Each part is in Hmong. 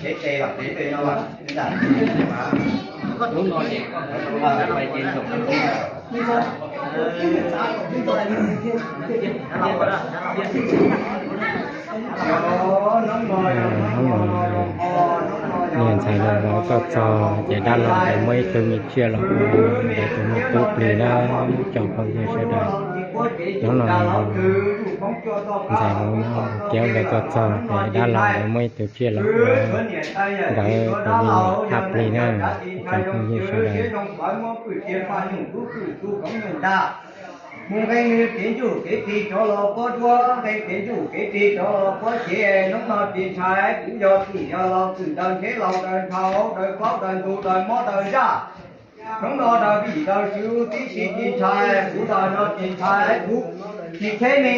Ces los ces no los. Niam ntxhais los los txog txog ces dab laug muab ib tug me tsiaj los ua tus me tub plig na, tsoom phooj ywg sawv daws. Hnub no ntxhais los kiav nkawd txog txog ces dab laug muab ib tug tsiaj los ua nkawd tus me haj plig na, tsoom phooj ywg sawv daws. Mus nqee nws kev ncuj kev tig cov los puab duab, nqee kev ncuj kev tig cov los puab cev. Hnub no ris ntshai kuv yog twm yog laus, twm daws ntsheb laus daws ntshaus daws plaub daws ntug daws mob daws ntsaj. Hnub no daws vim daws tswv tib si ris ntshai, kuv daws no ris ntshai kuv. Ris tsheb me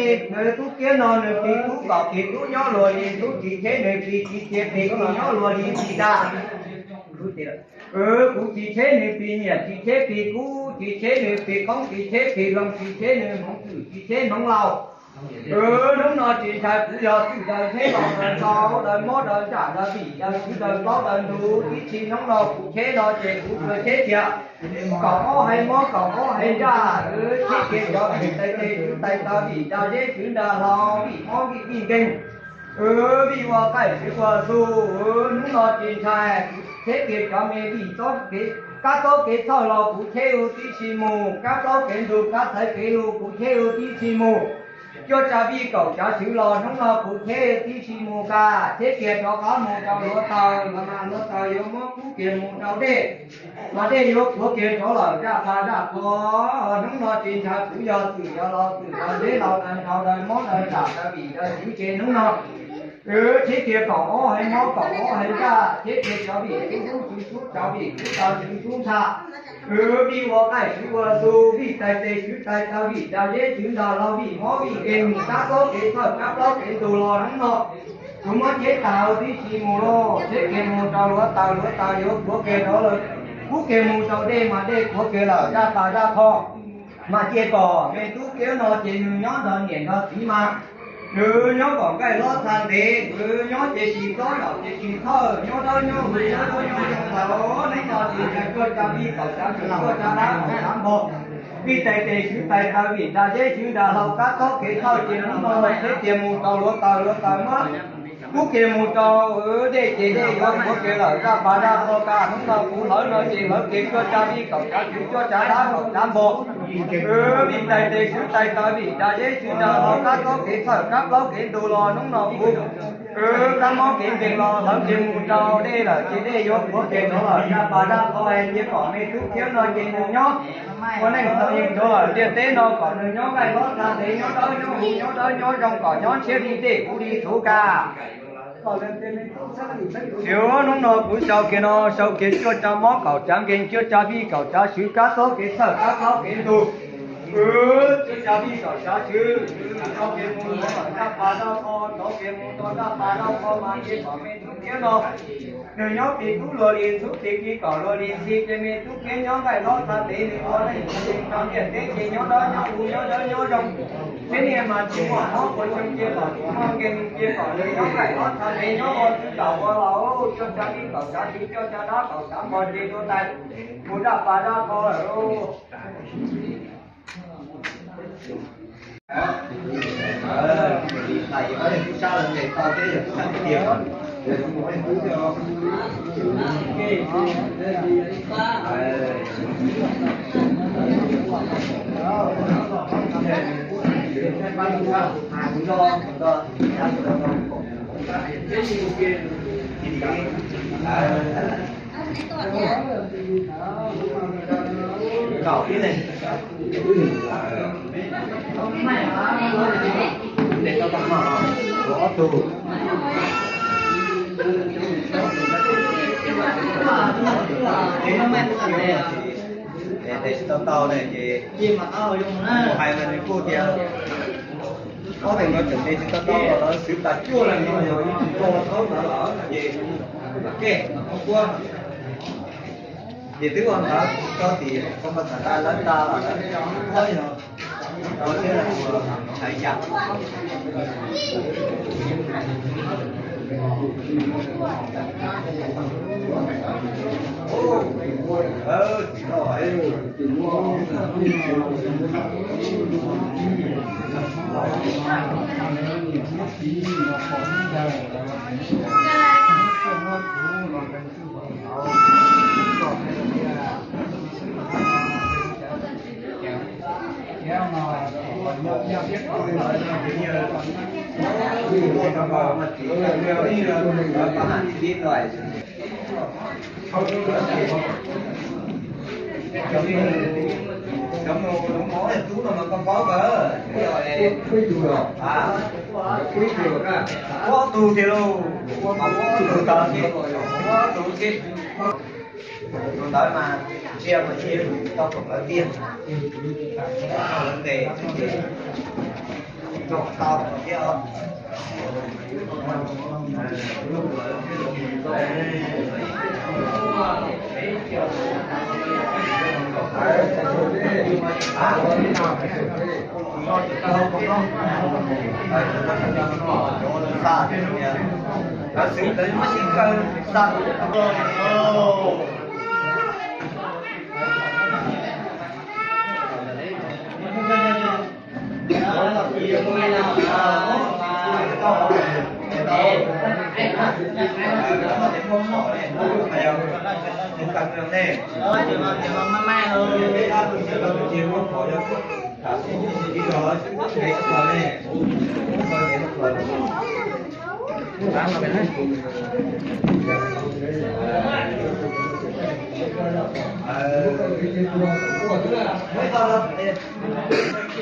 tub kiab no nws plig tub kom plig tub nyob luag li tub, ris tsheb nws plig ris cia plig plig nyob luag li plig daj. Kuv ris tsheb nws plig nyiam, ris tsheb plig kub, ris tsheb nws plig qoob, ris tsheb plig loo, ris tsheb nws hmoov twm, ris tsheb hmoov laus. Hnub no ris ntshai kuv yog twm daws ntsheb laus daws ntshaus daws mob daws ntsaj daws vim daws tswv daws plaub daws ntug tib si. Hnub no kuv tsheb no ces kuv tsheb tiag kaum ob haiv mob kaum ob haiv ntsaj, tsheb tiag cov vim tais tes tswv tais taw vim nra zeb tswv nra hlau vim mob vim vij nkeeg, vim ua qaij tswv ua xu. Hnub no ris ntshai tsheb tiag cov me vim kab txob kev txhawj los kuv tsheb ua tib si mus, kab plaub kev ntug kab xaiv kev lug kuv tsheb ua tib si mus. Cuaj tsa vij kaum tsav tswv los hnub no kuv tsheb tib si mus ka, tsheb kiag rov qab mus rau hluav taws, hluav taws yuav muab kub kiag mus rau dej, mas dej yuav kuav kiag rov lawm zaj pas zaj qho. Hnub no ris ntshai kuv yog twm yog laus, twm daws ntsheb laus daws ntshaus daws mob daws ntsaj daws vim daws tswv ces hnub no tsheb kiag kaum ob haiv mob kaum ob haiv ntsaj, tsheb kiag cov vim tswv sub tswv sub, cov vim tswv taw tswv sub ntsha, vim ua qaij tswv ua xu, vim tais tes tswv tais taw, vim nra zeb tswv nra hlau, vim mob vim nkeeg, kab txob kev txhawj kab plaub kev ntug los hnub no kuv muab tsheb tas tib si mus lauj. Tsheb kiag mus rau hluav taws, hluav taws yuav kuav kiag rov lawm, kub kiag mus rau dej mas dej kuav kiag lawm zaj pas zaj qho. Mas cia kom me tub kiab no ces nws nyob nrog niam nrog txiv mas, nws nyob kom nqaij hlob txha ntev, nws nyob ces tsis txob zaum ces tsis txhawj, nyob dawb nyob huv nyob dawb nyob zoo ntawd. Hnub no ris ntshai cuaj tsa vij kaum tsav tswv, cuaj tsa dab kaum tsav npog, vim tais tes tswv tais taw, vim nra zeb tswv nra hlau, kab txob kev txhawj ces hnub no tsheb kiag mus rau hluav taws, hluav taws muab kub kiag mus rau dej ces dej yuav kuav kiag lawm zaj pas zaj qho ka. Hnub no kuv hlawv no ces hlawv kiag cuaj tsa vij kaum tsav tswv, cuaj tsa dab kaum tsav npog, vim tais tes tswv tais taw, vim nra zeb tswv nra hlau, kab txob kev txhawj kab plaub kev ntug los hnub no kuv kab mob kev nkeeg los hlawv kiag mus rau dej lawm ces dej yuav kuav kiag rov lawm zaj pas zaj qho. Cia kom me tub kiab no ces nws nyob ua neej txom nyem rau lawm ntiaj teb no kom nws nyob nqaij hlob txha ntev, nyob dawb nyob huv nyob dawb nyob zoo, kom nyob ntshiab li dej huv li txhuv ka. Tsis hnub no kuv sau kiag no, sau kiag cuaj tsa mob kaum tsav nkeeg, cuaj tsa vij kaum tsav tswv, kab txob kev txhawj kab plaub kev ntug, cuaj tsa vij kaum tsav tswv, sau kiag mus rau zaj pas zaj qho, sau kiag mus rau zaj pas zaj qho mas cia kom me tub kiab no nws nyob plig tub luag li ntxhub, plig plig kaum luag li ntxhi, ces me tub kiab nyob nqaij hlob txha ntev, nws ua neej txom nyem rau ntiaj teb ces nyob dawb nyob huv nyob dawb nyob zoo. Txhiab niaj mas tsis muaj mob ua xyoo, cia kom tsis muaj nkeeg, cia kom nws nyob nqaij hlob txha ntev, nyob ua txwj laus ua laus, cuaj tsa vij kaum tsav tswv, cuaj tsa dab kaum tsav npog ces tuag tas mus zaj pas zaj qho lawm lauj. Kaum ib ne. Ob tug. Tes tsis tau tau ne ces hais mas nws kuj tias ob teem no tseem tes tsis tau tau los lawv xwv tas cuaj leej no yog yeej tsis tau tau ntawd los ces ke kuab. Ces twb ua ntawd tso tim koj pas txam tas lawv tas los lawv kuab yog tau thiab lawv ua tshais yam. Cov mus, cov mus ua tub no mas koj paub kawg, ob tug thiab lauj, ob tug thiab, ob tug thiab. Tus ntawd mas ntsia mas ntsia tau kom lawv tiag, lawv ntes xwb ces tau thiab os.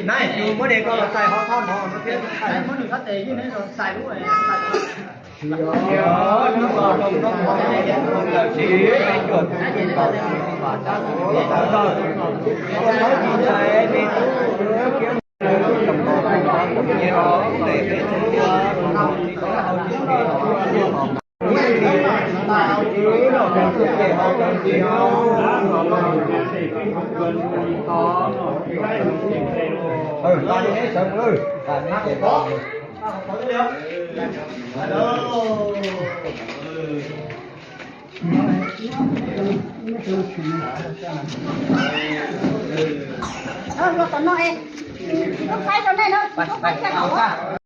Nais, muab de koj los txais hov thoj mov no thiab. Muab nws xab tes yeej neb los txais lub. Ua tom no es, tsis tub qaib rau nej na, tsis tub qaib kiag hauv.